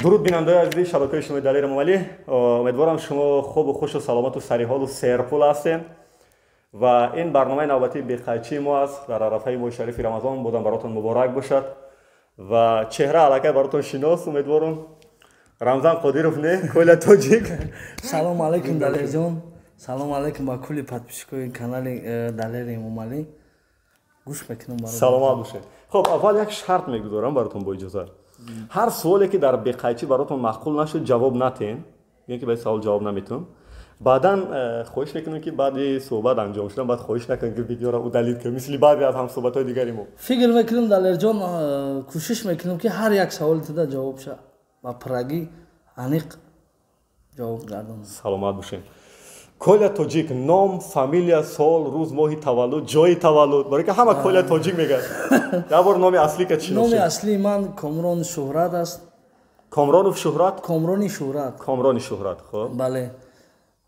Дуруд, бинандаои азизи шабакаи шумои Далер Эмомалӣ. Умедворам, шумо хубу хушу саломату сариҳолу серпул ҳастем ва ин барномаи навбатии беқайчии мо аст дар арафаи моҳи шарифи Рамазон. Бозам баротон муборак бошад. Ва чеҳра аллакай баротон шинос, умедворам, Рамзан Қодиров не, Коля Тоҷик. Салому алайкум, Далерҷон, салому алайкум ба кулли подписчикои канали Далери Эмомалӣ. Гӯш мекунам. Саломат бошед. Хоб, аввал як шарт мегузорам баротон, бо иҷозат. Ҳар суоле, ки дар беқайчӣ баротон маъқул нашуд, ҷавоб натен, ки ба савол ҷавоб наметун. Баъдан хоҳиш мекунем, ки баъди суҳбат анҷом шудан баъд хоҳиш накунем, ки видеоро удалить кунем, мисли баъзе аз ҳамсуҳбатҳои дигари мо. Фикр мекунам, Далерҷон, кӯшиш мекунам, ки ҳар як саволи туда ҷавоб ша ба пуррагӣ, аниқ ҷавоб гардонам. Саломат бошем. Коля Тоҷик: ном, фамилия, сол, рӯз, моҳи таваллуд, ҷои таваллуд, барои ки ҳама Коля Тоҷик мегӯяд. Як бор номи аслӣ ка чӣ? Номи аслии ман Комрон Шӯҳрат аст. Комронов Шӯҳрат? Комрони Шӯҳрат. Комрони Шӯҳрат, хуб. Бале,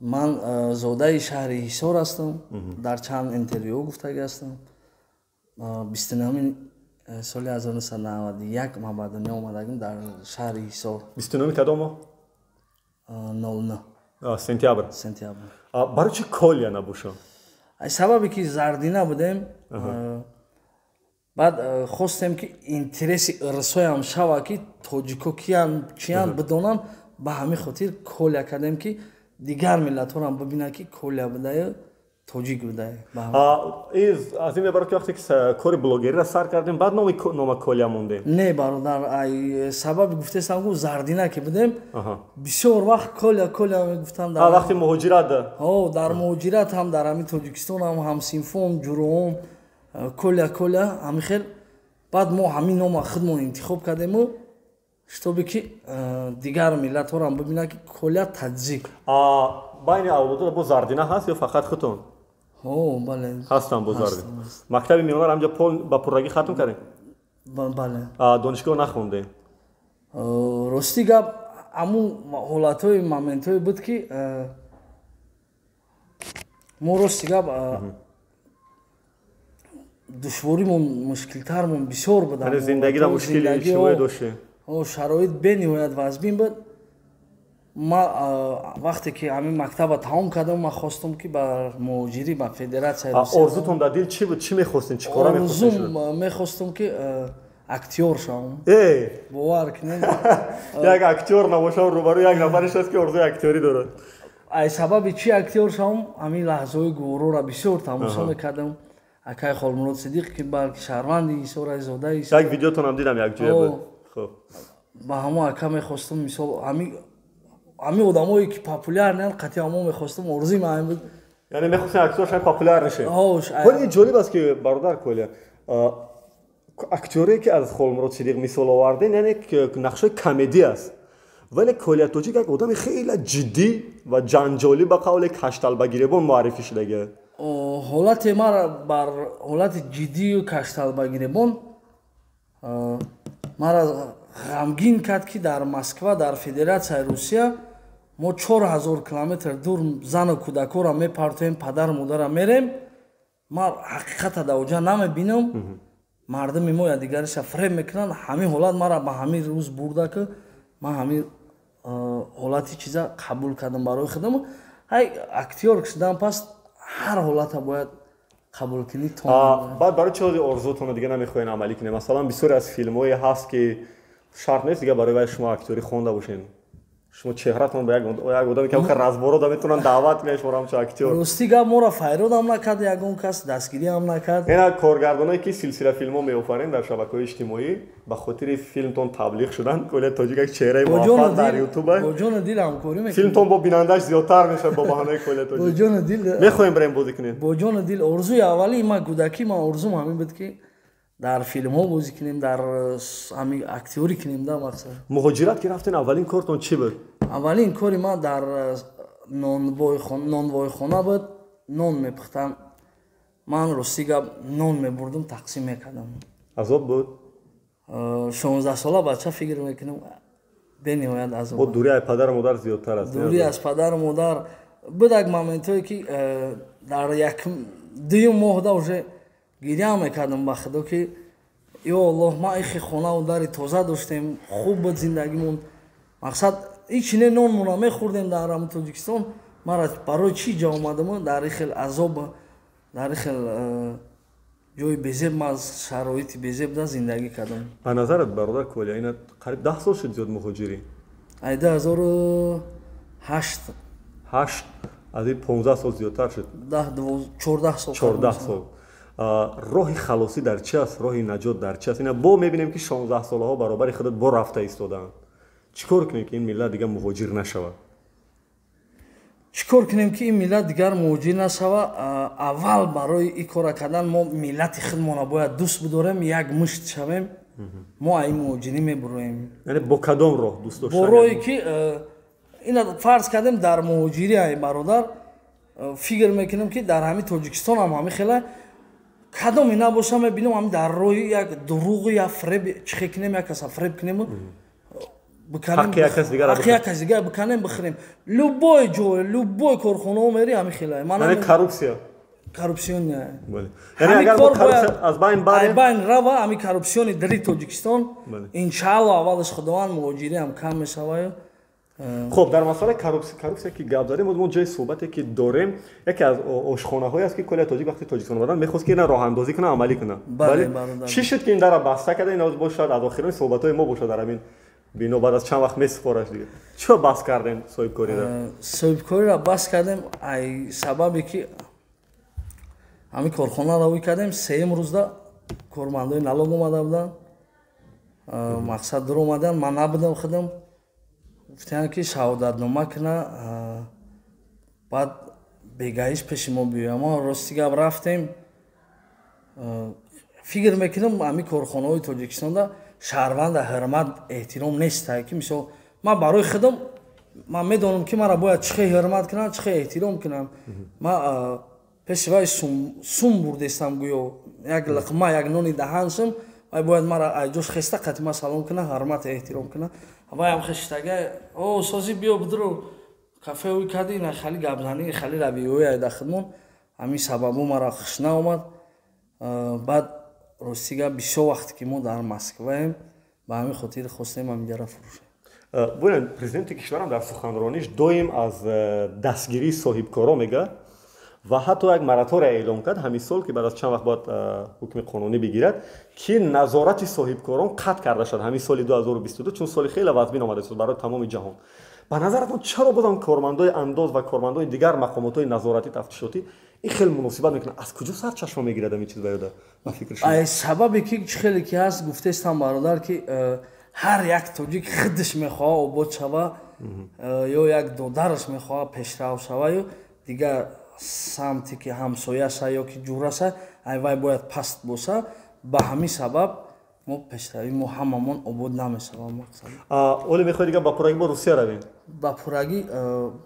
ман зодаи шаҳри Ҳисор ҳастам, дар чанд интервю гуфтагӣ ҳастам. 29-уми соли 1991 ман ба дунё омадагим дар шаҳри Ҳисор. 29-уми кадом моҳ? 09. Сентябр? Сентябр. Барои чӣ Коля набошам? Сабабе ки зардина будем, баъд хостем, ки интереси ирсоям шава, ки тоҷико киян, чиян, бидонанд. Ба ҳамин хотир Коля кардем, ки дигар миллатҳорам бибинанд, ки Коля будаю, тоҷик будаю. Аз ин мебарад, ки вақте ки кори блогериро сар кардем, баъд нома Коля мондем? Не, бародар, ай сабаби гуфтесам, гу зардина ки будем, бисёр вақт Коля, Коля мегуфтам. Вақти муҳоҷират? Ҳо, дар муҳоҷират ҳам, дар ҳамин Тоҷикистон ҳам, ҳамсинфом, ҷуроом Коля, Коля, ҳамин хел. Баъд мо ҳамин нома худмон интихоб кардему, чтобы ки дигар миллатҳоам бибинанд, ки Коля таҷик. Байни авлодода бо зардина ҳаст ё фақат худтон? Ҳо, бале. Ҳастам бо зардина. Мактаби миёнаро ҳамҷа ба пуррагӣ хатм кардем? Бале. Донишгоҳ нахондем? Рости гап, ҳамун ҳолатҳои, моментҳое буд, ки мо, рости гап, душворимон, мушкилтармон бисёр буд. Зиндагида мушкили иҷтимоӣ доштем. Шароит бениҳоят вазбин буд. Ма вақте ки ҳамин мактаба тамом кардам, ман хостам, ки ба муҳоҷирӣ, ба Федератсияи Орзутон дар дил чӣ буд? Чӣ мехостем, чӣ кора? Мехостем, мехостам, ки актёр шавам, бовар кунем. Як актёр набошам, рӯбарӯ як нафареш аст, ки орзуи актёрӣ дорад. Ай сабаби чӣ актёр шавам? Ҳамин лаҳзаҳои гуворора бисёр тамошо мекардам, акай Холмурод Сидиқ, ки балки шаҳрванди Ҳисораи, зодаи. Як видеотонам дидам, якҷоя буд. Ба ҳамон ака мехостам, мисол, ҳамин одамое, ки популярныянд, қатъи ҳамо мехостам, орзуи ман буд. Яъне мехостем актёр шавем, популяр нашем. Вале ин ҷолиб аст, ки бародар Коля, актёре, ки аз Холмурод Сидиқ мисол овардем, яъне нақшҳои комедӣ аст, вале Коля Тоҷик як одами хеле ҷиддӣ ва ҷанҷолӣ, ба қавле кашталбагиребон муаррифӣ шудагӣ. Ҳолате мара бар ҳолати ҷиддию кашталбагиребон мара ғамгин кард, ки дар Москва, дар Федератсияи Русия мо 4000 километр дур зану кӯдакҳоро мепартоем, падару модарам мерем. Ман ҳақиқата дар оҷа намебинам, мардуми мо якдигариша фреб мекунанд. Ҳамин ҳолат мара ба ҳамин рӯз бурда, ки ман ҳамин ҳолати чиза қабул кардам барои худам. Ҳай, актёр шудан пас ҳар ҳолата бояд қабул кунӣ. Баъд барои чӣ ҳози орзуатонро дига намехоҳен амалӣ кунед? Масалан, бисёре аз филмҳое ҳаст, ки шарт нест дига барои вай шумо актёрӣ хонда бошед. Шумо чеҳратон ба як одаме, ки разборода метавонанд даъват кунед шуморо ҳамчун актёр. Рости гап, моро файродам накард, ягон кас дастгириам накард. Ина коргардоное, ки силсила филмҳо меофарен дар шабакаҳои иҷтимоӣ, ба хотири филмтон таблиғ шудан. Коля Тоҷик як чеҳраи муваффақ дар Ютуба. Бо ҷону дил ҳамкорӣ мекунем. Филмтон бо бинандааш зиёдтар мешавад бо баҳонаи Коля Тоҷик. Бо ҷону дил. Мехоҳем бирем бозӣ кунем. Бо ҷону дил. Орзуи аввалии ман, кӯдакӣ ман орзум ҳамин буд, ки дар филмҳо бозӣ кунем, дар ҳамин актёрӣ кунем да мақсад. Муҳоҷират ки рафтен, аввалин кортон чӣ буд? Аввалин кори ман дар нонвойхона буд, нон мепухтам. Ман, рости гап, нон мебурдум, тақсим мекардам. Азоб буд? 16-сола бача, фикр мекунам, бениҳоят азоб. Бо дурӣ аз падару модар зиёдтар аст. Дурӣ аз падару модар буд. Як моментҳое, ки дар як дуюм моҳда уже гиря мекардам ба Худо, ки ё Аллоҳ, ма ихи хонаву дари тоза доштем, хуб буд зиндагимон. Мақсад ҳеч не, нонмона мехӯрдем дар ҳамн Тоҷикистон. Мара барои чӣ ҷа омадам, дар ин хел азоб, дар ин хел ҷои безеб, ман шароити безеб да зиндагӣ кардам. Ба назарат, бародар Коля, ина қариб 10 сол шуд зиёд муҳоҷирӣ. Ай 2008. Ҳашт, аз ин 15 сол зиёдтар шуд. 10, 14 сол. 14 сол. Роҳи халосӣ дар чи аст, роҳи наҷот дар чи аст? Ина бо мебинем, ки 16-солаҳо баробари худат бо рафта истодаанд. Чӣ кор кунем, ки ин миллат дигар муҳоҷир нашавад? Чӣ кор кунем, ки ин миллат дигар муҳоҷир нашава? Аввал барои ин кора кардан мо миллати худмона бояд дӯст бидорем, як мушт шавем, мо ай муҳоҷирӣ мебуроем. Яъне бо кадом роҳ дӯст доштан? Бо роҳе ки ина фарз кардем, дар муҳоҷирӣ, ай бародар, фикр мекунем, ки дар ҳамин Тоҷикистон ҳам ҳамин хела кадоме набоша, мебинем, ҳамин дар роҳи як дурӯғу як фреб чихе кунем, як каса фреб кунему ҳаққи як кас дигар биканем, бихӯрем. Любой ҷой, любой корхонао мери, ҳамин хела. Коррупсия. Коррупционный. Яъне агар аз байн барем, байн рава ҳамин коррупсиони дари Тоҷикистон, иншаалло, аввалаш Худованд, муҳоҷирӣ ҳам кам мешаваю. Хуб, дар масъалаи коррупсия ки гап задем, мо ҷои суҳбате ки дорем, яке аз ошхонаҳое аст, ки Коля Тоҷик вақти Тоҷикистон омадан мехост, ки ина роҳандозӣ кунад, амалӣ кунад. Чӣ шуд, ки ин дара баста карда? Ин бошад, аз охирони суҳбатҳои мо бошад дар ҳамин бино, баъд аз чанд вақт месупораш дига. Чиро бас кардем соҳибкориро? Соҳибкориро бас кардем ай сабабе, ки ҳамин корхонаро ӯй кардем, сеюм рӯзда кормандои налог омада буданд, мақсад дур омадан, ман набудам худам. Гуфтанд, ки шаҳодатнома куна, баъд бегаиш пеши мо биёя. Мо, рости гап, рафтем. Фикр мекунам, ҳамин корхонаҳои Тоҷикистонда шаҳрванда ҳурмат, эҳтиром нестае, ки мисол ман барои худам ман медонам, ки маро бояд чӣ хел ҳурмат кунанд, чӣ хел эҳтиром кунанд. Ман пеши вай сум бурдестам, гӯё як лиқма, як нони даҳаншам, вай бояд мара айҷош хеста қати ма салом куна, ҳурмат, эҳтиром куна. Вайам хештага: «О, сози, биё, бидро, кафе ӯй кади». На хали гапзанӣ, хали равиёи айда худмон. Ҳамин сабабу мара хуш наомад. Баъд, рости гап, бисёр вақте ки мо дар Москваем, ба ҳамин хотир хостем ҳаминҷара фурӯшем. Бубинед, президенти кишварам дар суханрониш доим аз дастгирии соҳибкоро мегӯяд ва ҳатто як моратория эълон кард ҳамин сол, ки баъд аз чанд вақт бояд ҳукми қонунӣ бигирад, ки назорати соҳибкорон қатъ карда шуд ҳамин соли 2022, чун соли хеле вазмин омадааст барои тамоми ҷаҳон. Ба назаратон, чаро бозам кормандои андоз ва кормандои дигар мақомотҳои назоратӣ, тафтишотӣ ин хеле муносибат мекунанд? Аз куҷо сарчашма мегирад ҳамин чиз ба ёда, ба фикри шумо? Ай сабабе, ки чӣ хеле ки ҳаст, гуфтестам, бародар, ки ҳар як тоҷик худаш мехоҳад обод шава ё як додараш мехоҳад пешрав шава, ё дигар самте ки ҳамсояша ё ки ҷураша, ай вай бояд паст боша. Ба ҳамин сабаб мо пешравӣ, мо ҳамамон обод намешавам, мақсад. Оле мехоҳед дигар ба пуррагӣ бо Русия равем? Ба пуррагӣ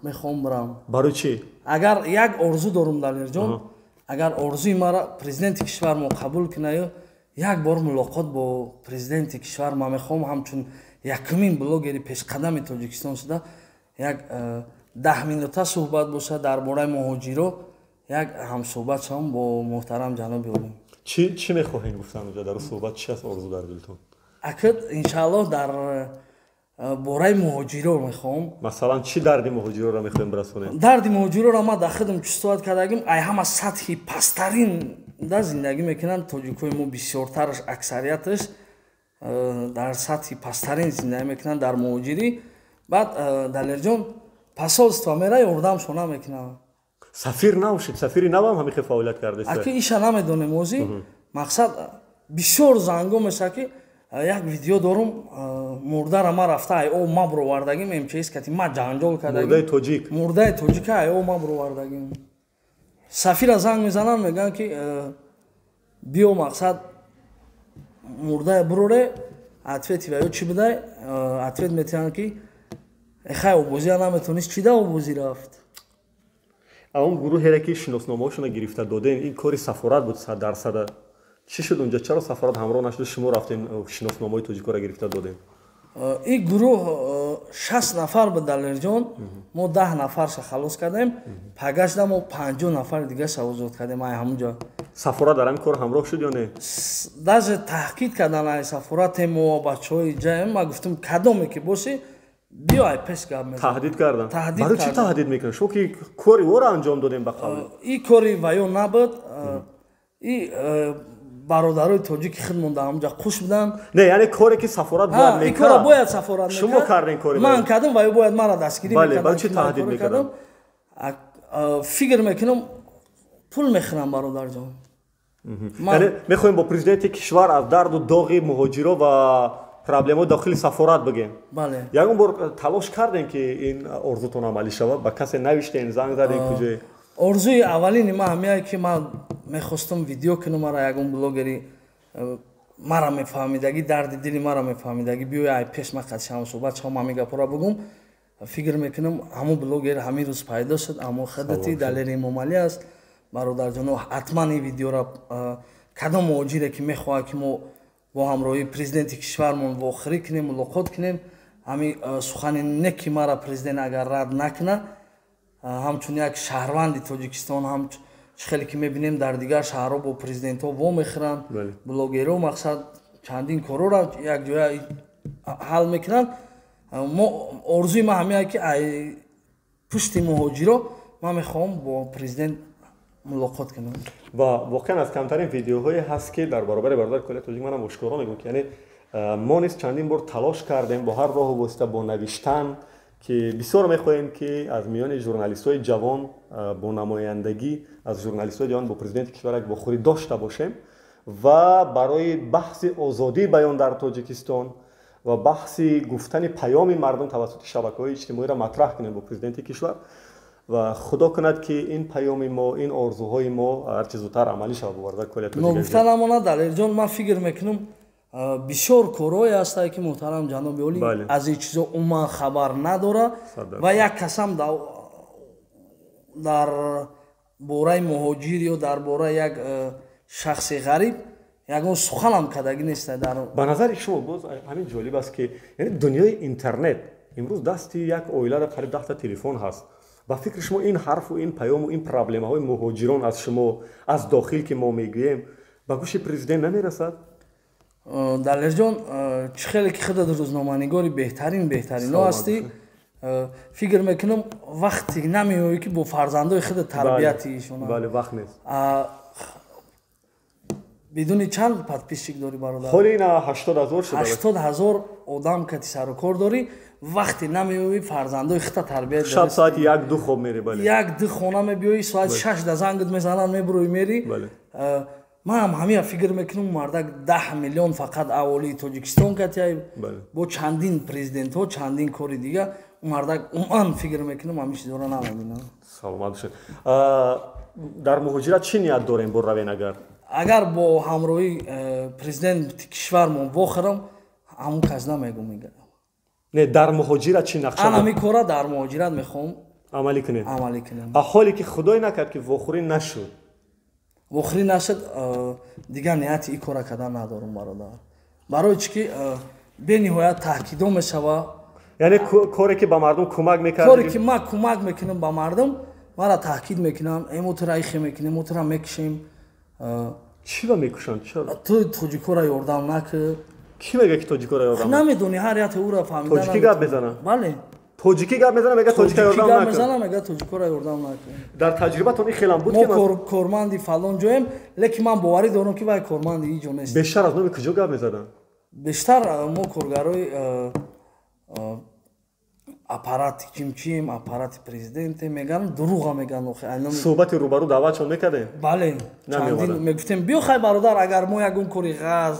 мехоҳам бирам. Барои чӣ? Агар як орзу дорум, Далерҷон, агар орзуи мара президенти кишвар мо қабул кунаю, як бор мулоқот бо президенти кишвар ман мехоҳам, ҳамчун якумин блогери пешқадами Тоҷикистон шуда, як 10 минута суҳбат бошад дар бораи муҳоҷиро, як ҳамсуҳбат шавам бо муҳтарам ҷаноби олӣ. Чӣ мехоҳем гуфтан уҷа дар суҳбат? Чи аст орзу дар дилтон? Акид, иншааллоҳ, дар бораи муҳоҷиро мехоҳам. Масалан, чӣ дарди муҳоҷироро мехоҳем бирасонем? Дарди муҳоҷироро ман дар худам чувствовать кардагим. Ай ҳама сатҳи пасттарин да зиндагӣ мекунанд тоҷикои мо, бисёртараш, аксарияташ дар сатҳи пасттарин зиндагӣ мекунанд дар муҳоҷирӣ. Баъд, Далерҷон, посольство мера, ёрдамшон намекунанд. Сафир нав шуд, сафири навам ҳамин хел фаъолият кардааст. Аки иша намедонем озӣ. Мақсад, бисёр занго меша, ки як видео дорум, мурдара ма рафта ай о ма бировардагим, МЧС кати ма ҷанҷол кардагим. Мурдаи тоҷик? Мурдаи тоҷика ай о ма бировардагим. Сафира занг мезананд, мегӯянд, ки биё, мақсад, мурдае бироре. Ответи ва ё чӣ будай? Ответ метиҳанд, ки эхай, обозия наметонист, чӣ да обозӣ рафт? Он гурӯҳере, ки шиносномаҳошонро гирифта додем, ин кори сафорат буд саддарсада. Чӣ шуд унҷа? Чаро сафорат ҳамроҳ нашуд, шумо рафтем, шиносномаҳои тоҷикоро гирифта додем? Ин гурӯҳ 60 нафар буд, Далерҷон. Мо 10 нафарша халос кардем, пагашда мо 50 нафари дигаша озод кардем ай ҳамунҷо. Сафорат дар ҳамин кор ҳамроҳ шуд ё не? Даже таҳқиқ кардан ай сафорате, мо бачаҳои ҷаем. Ма гуфтам, кадоме ки бошӣ. Биё ай пеш гап мезанам. Таҳдид кардан. Барои чӣ таҳдид мекунанд? Шумо ки кори ӯро анҷом додем ба қавл. И кори ваё набуд. И бародарои тоҷики худмон дар ҳамҷа қуш буданд. Не, яъне коре ки сафорат бояд мекард. И кора бояд сафорат мекард. Шумо кардем кори. Ман кардам, ваё бояд мара дастгирӣ мекарданд. Бале, барои чӣ таҳдид мекарданд? Фикр мекунам пул мехӯрам, бародарҷон. Яъне мехоҳем бо президенти кишвар аз дарду доғи муҳоҷиро ва проблемаҳои дохили сафорат бигем. Бале. Ягон бор талош кардем ки ин орзутон амалӣ шавад? Ба касе навиштем, занг задем, куҷое? Орзуи аввалини ман ҳамяе ки ман мехостам видео кунам, мара ягон блогери мара мефаҳмидагӣ, дарди дили мара мефаҳмидагӣ, биёй ай пеш ман қатшам суҳбат шавам, ҳамин гапҳоро бугум. Фикр мекунам ҳамон блогер ҳамин рӯз пайдо шуд, аммо хидати Далери Эмомалӣ аст. Бародарҷоно, ҳатман ин видеоро кадом муҳоҷире ки мехоҳад ки мо бо ҳамроҳии президенти кишвармон вохӯрӣ кунем, мулоқот кунем, ҳамин сухани неки мара президент агар рад накунад, ҳамчун як шаҳрванди Тоҷикистон, ҳам чӣ хеле ки мебинем дар дигар шаҳрҳо бо президентҳо вомехӯранд, блогерҳо мақсад чандин корҳоро якҷоя ҳал мекунанд. Мо орзуи ман ҳамин ки ай пушти муҳоҷиро ман мехоҳам бо президент мулоқот кунам. Ва воқеан аз камтарин видеоҳое ҳаст ки дар баробари бародари кулли тоҷик манам ошкоро мегӯям ки яъне мо низ чандин бор талош кардем бо ҳар роҳу восита, бо навиштан, ки бисёр мехоҳем ки аз миёни журналистҳои ҷавон бо намояндагӣ аз журналистҳои ҷавон бо президенти кишвар як вохӯрӣ дошта бошем ва барои баҳси озодии баён дар Тоҷикистон ва баҳси гуфтани паёми мардум тавассути шабакаҳои иҷтимоиро матраҳ кунем бо президенти кишвар. Ва худо кунад ки ин паёми мо, ин орзуҳои мо ҳарчи зудтар амалӣ шавад. Боварда кулли тоҷик. Ногуфта намонад, Далерҷон, ман фикр мекунам бисёр корҳое ҳастанд ки муҳтарам ҷаноби олӣ аз ин чизо умуман хабар надорад ва як касам дар бораи муҳоҷир ё дар бораи як шахси ғариб ягон суханам кардагӣ нест. Ба назари шумо боз ҳамин ҷолиб аст ки яъне дунёи интернет имрӯз дасти як оилада қариб 10 телефон ҳаст. Ба фикри шумо ин ҳарфу ин паёму ин проблемаҳои муҳоҷирон аз шумо аз дохил ки мо мегӯем ба гӯши президент намерасад? Далерҷон, чӣ хеле ки худат рӯзноманигори беҳтарин беҳтарино ҳастӣ, фикр мекунам вақте намеоӣ ки бо фарзандои худат тарбияти ишона. Бале, вақт нест. Бидуни чанд подписчик дорӣ, бародар? Ҳоли ина 80 000 шуда. 80 000 одам кати сару кор дорӣ, вақте намеоӣ фарзандои худта тарбият. Шаб соати 1-2 хоб мерӣ, бале. 1-2 хона мебиёӣ, соати 6 да зангат мезананд, мебуроӣ, мерӣ. Ман ҳам ҳамина фикр мекунам, мардак 10 миллион фақат аҳолии Тоҷикистон катяй, бо чандин президентҳо, чандин кори дига, мардак умуман фикр мекунам ҳамин чизҳоро намебинам. Саломат бошед. Дар муҳоҷират чӣ ният дорем бо равен агар? Агар бо ҳамроҳии президенти кишвармон вохӯрам, ҳамон кас намегум. Не, дар муҳоҷират чӣ нақша? Ан ҳамин кора дар муҳоҷират мехоҳам амалӣ кунем. Амалӣ кунем. Ҳоле ки худое накард ки вохӯрӣ нашуд? Вохӯрӣ нашуд, дигар нияти ин кора кардан надорам, бародар. Барои чӣ ки бениҳоят таҳкидо мешава. Яъне коре ки ба мардум кӯмак мекард. Коре ки ман кӯмак мекунам ба мардум, мара таҳкид мекунанд: э, мо тура ихе мекунем, мо тура мекушем. Чӣ ба мекушанд? Ту тоҷикора ёрдам накӣ. Кӣ мега ки тоҷикора ёрдам? Намедонӣ, ҳар яте ӯра фаҳмида. Тоҷикӣ гап мезана? Бале. Тоҷикӣ гап мезана, мега тоҷика ёрдам накун. Мезана, мега тоҷикора ёрдам накун. Дар таҷрибатон ин хелам буд? Мо корманди фалон ҷоем, лекин ман боварӣ дорам, ки вай корманди ин ҷо нест. Бештар аз номи куҷо гап мезаданд? Бештар мо коргарои аппарати чимчим, аппарати президенте меган, дурӯға меган. Суҳбати рӯбарӯ даъватшон мекардем? Бале, мегуфтем: биё хай, бародар, агар мо ягон кори ғаз,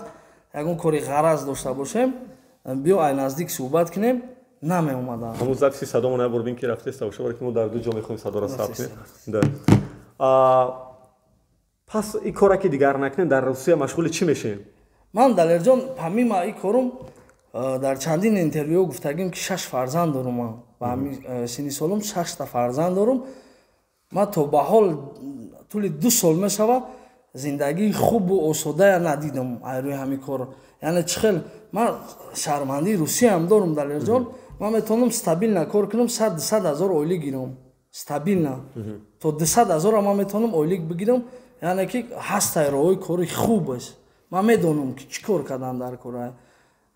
ягон кори ғараз дошта бошем, биё ай наздик суҳбат кунем. Намеомаданд. Ҳамун записи садомо набурдем ки рафтеста боша, ки мо дар ду ҷо мехоҳем садоро сабт кунем. Пас ин кора ки дигар накунем, дар Русия машғули чӣ мешем? Ман, Далерҷон, помимо ин корум, дар чандин интервюҳо гуфтагим, ки шаш фарзанд дорум. Ман ба ҳамин синни солум шашта фарзанд дорум. Ман то ба ҳол тӯли 2 сол мешавад, зиндагии хубу осодая надидам айрӯи ҳамин кор. Яъне чӣ хел ман шаҳрвандии Русияам дорум, Далерҷон, ман метавонам стабильно кор кунам, 100-200 ҳазор ойлик гирам стабильно, то 200 ҳазора ман метавонам ойлик бигирам. Яъне ки ҳастай роҳои кори хуб аст, ман медонам, ки чӣ кор кардам дар кора.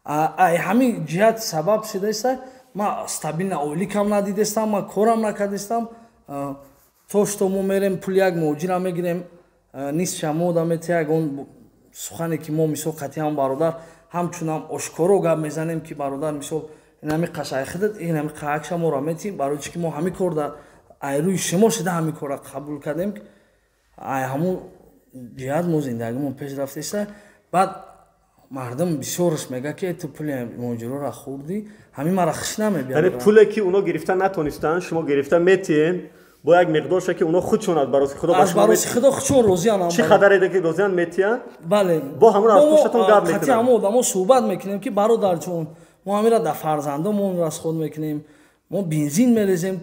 Ай ҳамин ҷиҳат сабаб шудааста, Ма стабильно ойликам надидестам, ма корам накардестам. То что мо мерем, пули як муҳоҷира мегирем, нисфша мо да метия. Ягон сухане ки мо, мисол, қатъиан, бародар, ҳамчунам ошкоро гап мезанем, ки бародар, мисол, инами қашай хидат, инами қаакша моро метӣ, барои чи ки мо ҳамин кор да айрӯи шумо шида ҳамин корра қабул кардем. Ай ҳамун ҷиҳат мо зиндагимон пеш рафтеста. Баъд мардум бисёраш мега, ки ту пули муҳоҷирора хӯрдӣ. Ҳамин мара хиш намебиёрад. Пуле ки оно гирифта натонистанд, шумо гирифта метиҳен, бо як миқдорша, ки оно худшон аз бароси худо аз бароси худо худшон розиан. Чӣ қадаре ки розиан, метиҳанд. Бале. Бо ҳамон аз пуштатон гап мекунанд. Ҳамон одамо суҳбат мекунем, ки бародарҷон, мо ҳамира дар фарзандомон расход мекунем, мо бензин мерезем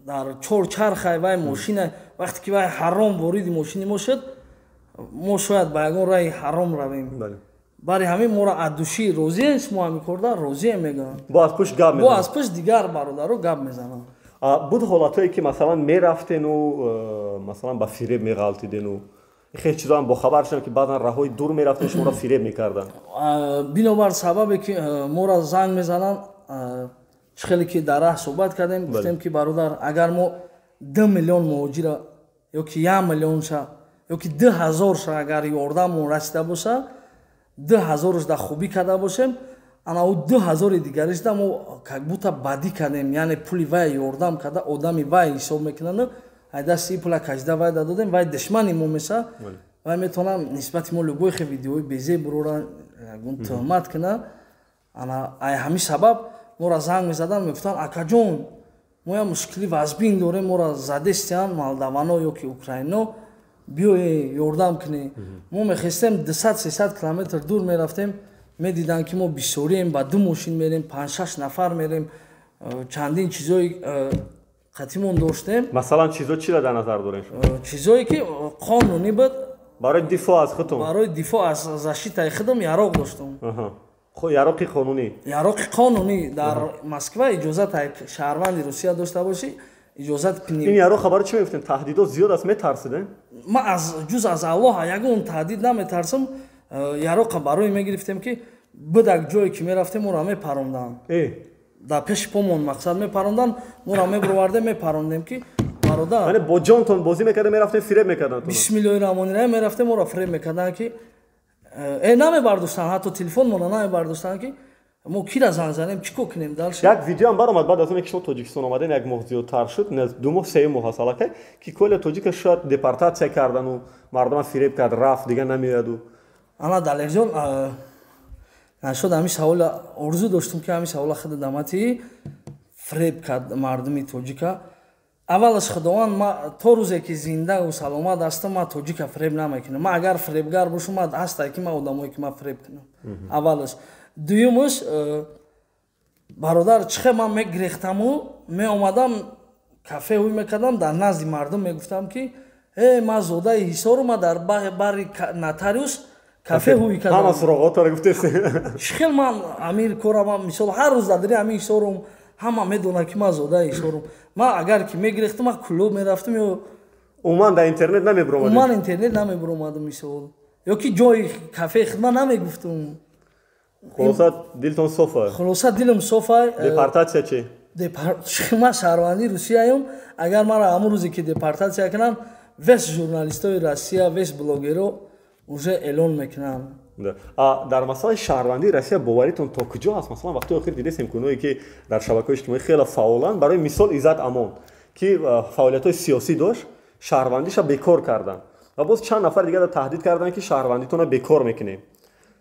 дар чор чархай вай мошина. Вақте ки вай ҳаром вориди мошини мо шуд, мо шояд ба ягон раи ҳаром равем. Барои ҳамин моро аз души розием, мо ҳамин корда розием, мегӯям. Бо аз пушт гап. Бо аз пушт дигар бародаро гап мезананд. Буд ҳолатҳое, ки масалан мерафтену масалан ба фиреб меғалтидену хеле чизоам бохабар шудам, ки баъзан раҳои дур мерафтен, шуморо фиреб мекарданд? Бинобар сабабе ки моро занг мезананд, чӣ хеле ки дар раҳ суҳбат кардем, гуфтем, ки бародар, агар мо 2 миллион муҳоҷира ё ки 1 миллионша ё ки 2000ша агар ёрдамон расида боша, 2000ш да хубӣ карда бошем, ана ӯ 2000-и дигаришда мо как будто бадӣ кардем, яъне пули вай ёрдам карда, одами вай ҳисоб мекунанд. Ай дасти пула кашида вай да додем, вай душмани мо меша. Вай метавонам нисбати мо любой хе видеои безе бурора, ягон туҳмат куна. Ана ай ҳамин сабаб моро занг мезаданд, мегуфтанд: «Акаҷон, мо як мушкили вазбин дорем, моро задестиян молдавано ё ки украино, биёе ёрдам кунӣ». Мо мехестем, 200-300 километр дур мерафтем. Медиданд, ки мо бисёрием, ба ду мошин мерем, панҷ-шаш нафар мерем, чандин чизои қатимон доштем. Масалан, чизо чиро дар назар дорем? Чизое ки қонунӣ буд. Барои дифоъ аз худтон. Барои дифоъ аз защитаи худам яроқ доштам. Яроқи қонунӣ. Яроқи қонунӣ. Дар Москва иҷозат шаҳрванди Русия дошта бошӣ, иҷозат. Ин яроқ барои чӣ мегуфтем? Таҳдидот зиёд аст, метарсидем? Ман аз ҷуз аз Аллоҳ ягон таҳдид наметарсам. Яроқа барои мегирифтем, ки бидак ҷое ки мерафтем, моро мепаронданд дар пеши помон, мақсад мепаронданд, моро мебировардем, мепарондем, ки бародар. Бо ҷонтон бозӣ мекардем, мерафтем, фиреб мекарданд. Бисмиллоҳи раҳмони раҳим, мерафтем, моро фиреб мекарданд, ки намебардоштанд, ҳатто телефонмонро намебардоштанд, ки мо кира занг занем, чӣ кор кунем дальше? Як видеоам баромад баъд аз оне ки шумо Тоҷикистон омадем, як моҳ зиёдтар шуд, 2 моҳ, 3 моҳ аст аллакай, ки коля тоҷика шояд депортатсия кардану мардума фиреб кард, рафт, дигар намеояду. Ана, Далерҷон, нашуд, ҳамин савола орзу доштум, ки ҳамин савола худ дамати. Фиреб кард мардуми тоҷика. Аввалаш, Худованд, ма то рӯзе ки зиндаву саломат ҳастам, ман тоҷика фиреб намекунам. Ман агар фиребгар бошам, ман ҳастай ки ман одамое ки ман фиреб кунам. Аввалаш. Дуюмаш, бародар, чихе ман мегирехтаму меомадам, кафе ҳуй мекардам, дар назди мардум мегуфтам, ки э, ман зодаи Ҳисору, ман дар бари нотариус кафе ҳуй кардам. Ҳама суроғотро гуфтест. Чихел ман амир корам, мисол, ҳар рӯз дар ҳамин Ҳисорум, ҳама медонад, ки ман зодаи Ҳисорум. Ман агар ки мегирехтам, ман клуб мерафтам ё Умуман дар интернет намебуромадем. Умуман интернет намебуромадам, мисол, ё ки ҷои кафеи хидмат намегуфтум. Хулоса, дилтон софа? Хулоса, дилам софа. Депортатсия чи? Ман шаҳрвандии Русияюм. Агар маро ҳамон рӯзе ки депортатсия кунам, весь журналистои Россия, весь блогеро уже эълон мекунанд. Дар масъалаи шаҳрвандии Россия боваритон то куҷо аст? Масалан, вақти охир дидесем, ки оное ки дар шабакаҳои иҷтимоӣ хеле фаъоланд, барои мисол Иззат Амон, ки фаъолиятҳои сиёсӣ дошт, шаҳрвандиша бекор карданд ва боз чанд нафар дигар таҳдид карданд, ки шаҳрвандитонро бекор мекунем.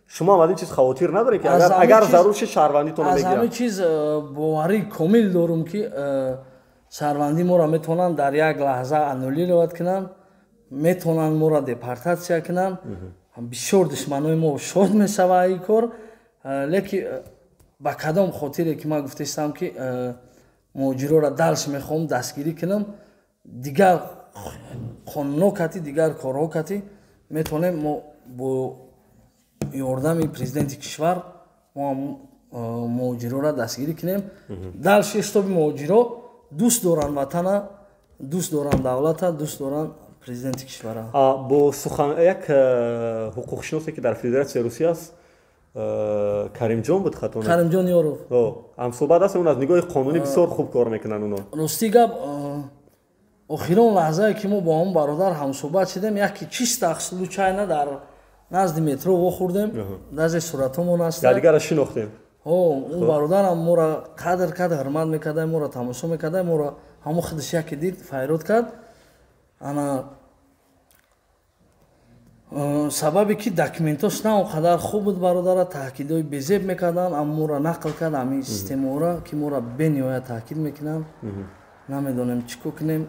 Шумо ҳам аз ин чиз хавотир надоред, ки агар зарур шид, шаҳрвандитонро мегиранд? Аз ҳамин чиз боварии комил дорум, ки шаҳрвандии моро метавонанд дар як лаҳза аннулировать кунанд, метавонанд моро депортатсия кунанд. Бисёр душманои мо шод мешава ин кор. Лекин ба кадом хотире ки ман гуфтаистам, ки муҳоҷироро дальше мехоҳам дастгирӣ кунам, дигар қонунҳо кати, дигар корҳо кати метавонем мо бо ёрдами президенти кишвар мо муҳоҷироро дастгирӣ кунем дальше, чтобы муҳоҷиро дӯст доранд ватана, дӯст доранд давлата, дӯст доранд президенти кишвара. Бо сухан як ҳуқуқшиносе, ки дар Федератсияи Русия аст. Каримҷон буд хато. Каримҷон Ёров. Ҳамсӯҳбат ҳастем, аз нигоҳи қонунӣ бисёр хуб кор мекунанд оно. Рости гап, охирон лаҳзае ки мо бо ҳамон бародар ҳамсӯҳбат шудем, яке чиста случайно дар назди метро вохӯрдем, назди суратҳомон аст. Якдигарро шинохтем. Ӯ бародарам моро қадр кард, ҳурмат мекарда, моро тамошо мекарда, моро ҳамо худаш яке дид, файрод кард. Ана сабабе ки документош на он қадар хуб буд, бародара таҳкидҳои безеб мекарданд, аммо моро нақл кард ҳамин системаора, ки моро бениҳоят таҳкид мекунанд. Намедонем чӣ кор кунем.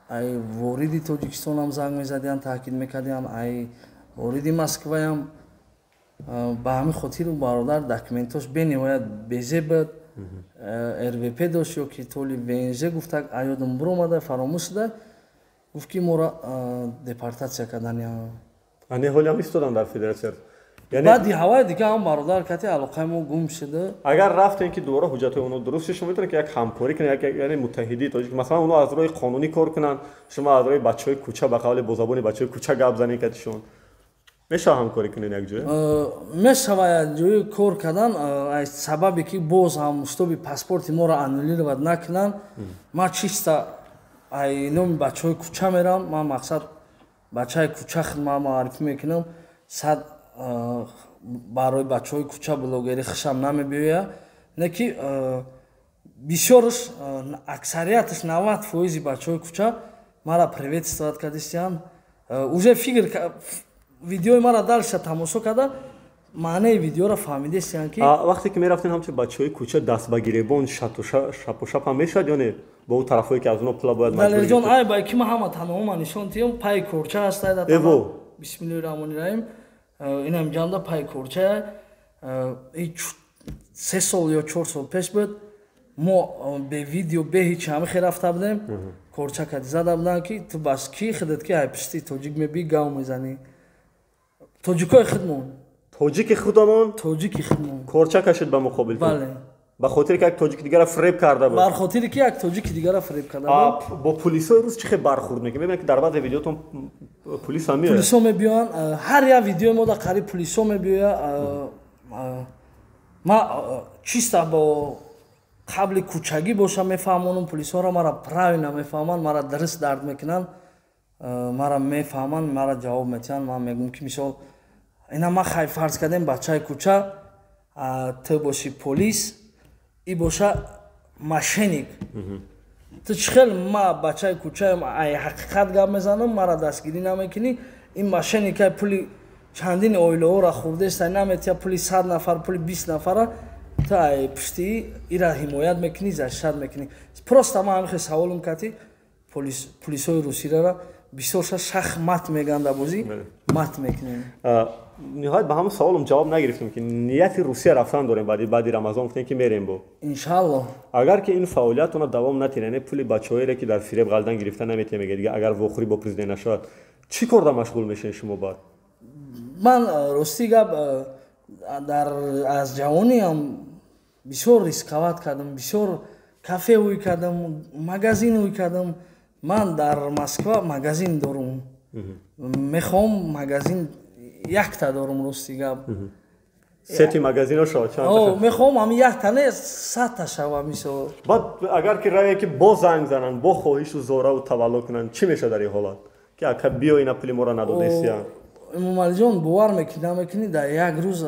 Ай вориди Тоҷикистонам занг мезадиям, таҳкид мекардиям, ай вориди Москваям. Ба ҳамин хотир бародар документош бениҳоят безеб буд, РВП дошт ё ки толи ВНЖ гуфта, аёдам буромада, фаромӯш шуда, гуфт ки моро депортатсия кардани. Ане ҳолиам истодан дар федератсия. Баъди ҳаваи дига ҳам бародар кати алоқаи мо гум шуда. Агар рафтем ки дубора ҳуҷҷатҳои онҳо дуруст шуд, шумо метавонед ки як ҳамкорӣ кунед, яъне муттаҳидии тоҷик, масалан, онҳо аз роҳи қонунӣ кор кунанд, шумо аз роҳи бачаҳои кӯча, ба қавли бо забони бачаҳои кӯча гап занед катишон. Мешава ҳамкорӣ кунед якҷоя? Мешава якҷоя кор кардан, аз сабабе ки боз ҳам чтобы паспорти моро аннулировать накунанд. Ман чиста ай номи бачаҳои кӯча мерам, ман мақсад бачаи кӯча хидмат маърифӣ мекунам, сад барои бачаҳои кӯча блогерӣ хушам намебиёяд, не ки бисёрш, аксарияташ 90% бачаҳои кӯча мара приветствовать кардистиянд. Уже фикр видеои мара дальше тамошо карда, маънаи видеоро фаҳмидестиянд ки. Вақте ки мерафтем ҳамчун бачаҳои кӯча, даст ба гиребон шапу шап ҳам мешавад ё не бо ӯ тарафҳое ки аз онҳо пула бояд? Далерҷон, ай бай ки ма ҳама танома нишон тиём, пай корча ҳастай. Эво. Бисмиллоҳи раҳмони раҳим, инам ҷанда пай корча. 3 сол ё 4 сол пеш буд, мо бе видео, бе ҳеч ҳамихе рафта будем, корча кади зада буданд ки ту бас ки худат ки ай пишти тоҷик мебӣ, гав мезанӣ, тоҷикои худмон. Тоҷики худамон. Тоҷики худмон. Корча кашид ба муқобил. Бале. Ба хотире ки як тоҷики дигара фреб карда буд. Бар хотире ки як тоҷики дигара фреб карда буд. Бо пулисои рус чӣ хел бархӯрд мекунед? Мебинам ки дар баъзе видеотон пулис ҳам меояд. Пулисо мебиёянд, ҳар як видеои мо да қариб пулисо мебиёяд. Ма чиста бо қабли кӯчагӣ боша мефаҳмонам пулисоро, мара правильно мефаҳманд, мара дуруст дард мекунанд, мара мефаҳманд, мара ҷавоб метиҳанд. Ман мегӯм ки мисол ина ма хай фарз кардем бачаи кӯча, ту боши полис, и боша мошенник, ту чӣ хел ма бачаи кӯчаам, ай ҳақиқат гап мезанам, мара дастгирӣ намекунӣ, ин мошенникай пули чандин оилаҳоро хӯрдеста, наметия пули 100 нафар, пули 20 нафара, ту ай пушти ира ҳимоят мекунӣ, защищать мекунӣ? Просто ма ҳамихе саволум кати пулисҳои русирара бисёрша шах-мат меганда, бозӣ мат мекунем. Ниҳоят ба ҳамон саволам ҷавоб нагирифтем ки нияти Русия рафтан дорем, баъди Рамазон гуфтем ки мерем бо. Иншаалло. Агар ки ин фаъолиятона давом натиҳед, яъне пули бачаҳоере ки дар фиреб ғалдан гирифта наметиҳем, мега дига, агар вохӯрӣ бо президент нашавад, чӣ корда машғул мешавед шумо баъд? Ман, ростӣ гап, дар аз ҷавониам бисёр рисковать кардам, бисёр кафе ӯй кардам, магазин ӯй кардам. Ман дар Москва магазин дорум, мехоҳам магазин якта дорум, рости гап. Сети магазино шава чанд? Мехоҳам ҳами якта не, 100-та шава мисол. Баъд агар ки раве ки бо занг зананд, бо хоҳишу зораву тавалло кунанд, чӣ мешавад дар ин ҳолат ки ака биё, ина пули моро надодесия? Эмомалиҷон, бовар мекунӣ, намекунӣ, дар як рӯз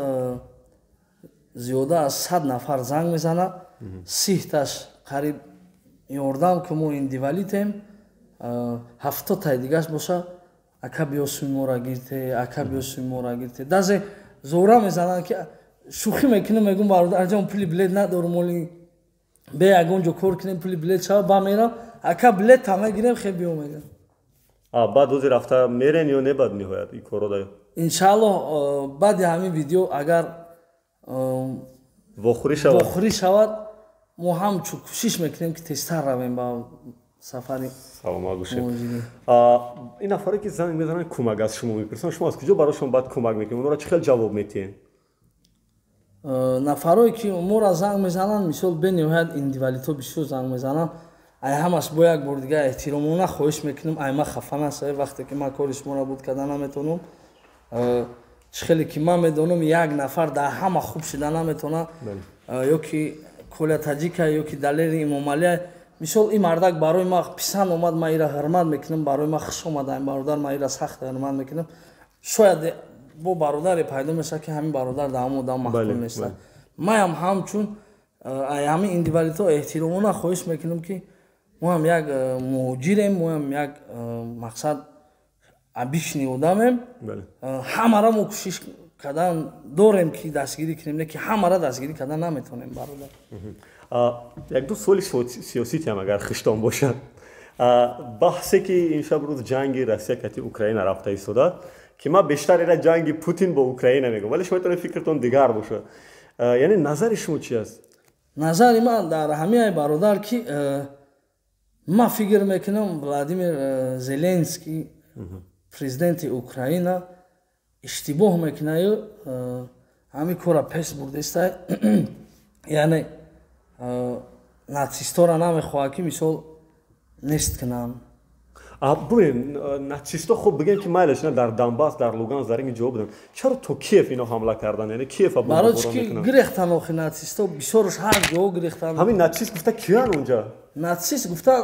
зиёда аз 100 нафар занг мезанад, 30-таш қариб ёрдам ки мо инвалидем, 70-таи дигаш боша ака биё суи моро гирте, ака биё суи моро гирте. Даже зора мезананд ки шӯхӣ мекунем, мегӯм: бародарҷон, пули билет надорум, оли бе ягон ҷо кор кунем, пули билет шава, ба мерам, ака, билета мегирем, хе биё, мегам. Баъд рӯзи рафта мерен ё не баъд ниҳоят ин корро да? Иншааллоҳ, баъди ҳамин видео агар вохӯрӣ шавад, вохӯрӣ шавад, мо ҳамчун кӯшиш мекунем ки тезтар равем ба сафари. Саломат бошед. Ин нафаре ки занг мезананд, кӯмак аз шумо мепурсанд, шумо аз куҷо барошон баъд кӯмак мекунед, онҳоро чӣ хел ҷавоб метиҳед? Нафарое ки моро занг мезананд, мисол, бениҳоят инвалидҳо бисёр занг мезананд. Ай ҳамаш бо як бор дига эҳтиромона хоҳиш мекунем, ай ма хафа нашавед, вақте ки ман кори шуморо буд карда наметавонам. Чӣ хеле ки ман медонам, як нафар дар ҳама хуб шида наметавонад, ё ки Коля Таҷика, ё ки Далери Имомалия. Мисол, ин мардак барои ма писанд омад, ман ира ҳурмат мекунам, барои ма хуш омада ин бародар, ман ира сахт ҳурмат мекунам. Шояд бо бародаре пайдо мешавад, ки ҳамин бародар дар ҳамон одам маҳкум неста. Маям ҳамчун ҳамин индивидуалитҳо эҳтиромона хоҳиш мекунам, ки мо ҳам як муҳоҷирем, мо ҳам як, мақсад, обычный одамем. Ҳамара мо кӯшиш кардан дорем, ки дастгирӣ кунем, не ки ҳамара дастгирӣ кардан наметавонем, бародар. Як ду суоли сиёситиам, агар хиштон бошад. Баҳсе ки ин шаб рӯз ҷанги Россия кати Украина рафта истода, ки ман бештар ира ҷанги Путин бо Украина мегӯям, вале шумо метавонед фикртон дигар бошад. Яъне назари шумо чи аст? Назари ман дар ҳамиай, бародар, ки ман фикр мекунам, Владимир Зеленский, президенти Украина, иштибоҳ мекунаю ҳамин кора пеш бурдестай. Яъне нацистора намехоҳад, ки мисол нест кунанд. Бубинед, нацисто, хуб, бигем, ки майлаш на дар Донбасс, дар Луганск, дар ин ҷо буданд, чаро то Киев ино ҳамла кардан, яъне Киев? Барои чи ки гирехтан охи нацисто бисёрш ҳар ҷо гирехтан. Ҳамин нацист гуфта киян унҷа? Нацист гуфта